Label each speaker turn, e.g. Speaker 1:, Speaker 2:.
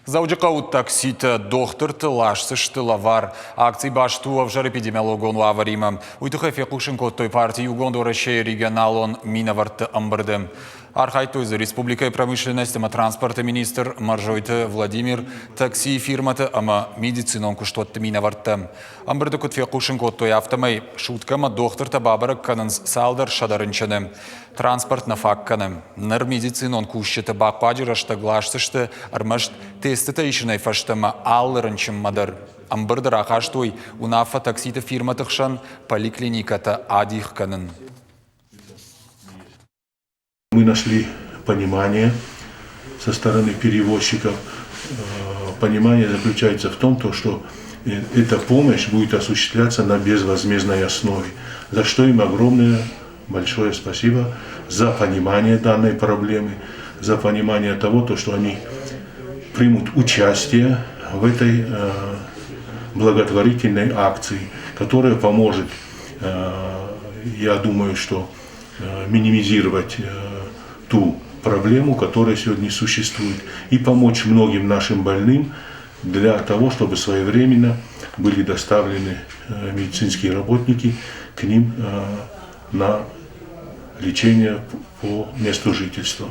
Speaker 1: Дзӕуджыхъӕуы такситӕ дохтырты ласдзысты лӕвар. Акци баст у ӕвзӕр эпидемиологон уавӕримӕ. Уый тыххӕй фехъусын кодтой парти Иугонд Уӕрӕсейы регионалон минӕвӕртты ӕмбырды. Архайдтой дзы республикӕйы промышленность ӕмӕ транспорты министр Мӕрзойты Владимир, таксийы фирмӕты ӕмӕ медицинон куыстуӕтты минӕвӕрттӕ. Ӕмбырды куыд фехъусын кодтой, афтӕмӕй суткӕмӕ дохтыртӕ бабӕрӕг кӕнынц цалдӕр сӕдӕ рынчыны. Транспорт нӕ фаг кӕны. Ныр медицинон кусджыты бахъуаджы рӕстӕг ласдзысты ӕрмӕст тестытӕ исынӕй фӕстӕмӕ алы рынчынмӕ дӕр. Ӕмбырды рахастой уынаффӕ такситы фирмӕты хсӕн поликлиникӕтӕ адих кӕнын.
Speaker 2: Мы нашли понимание со стороны перевозчиков. Понимание заключается в том, то, что эта помощь будет осуществляться на безвозмездной основе, за что им огромное большое спасибо за понимание данной проблемы, за понимание того, то, что они примут участие в этой благотворительной акции, которая поможет, я думаю, что минимизировать ту проблему, которая сегодня существует, и помочь многим нашим больным для того, чтобы своевременно были доставлены медицинские работники к ним на лечение по месту жительства.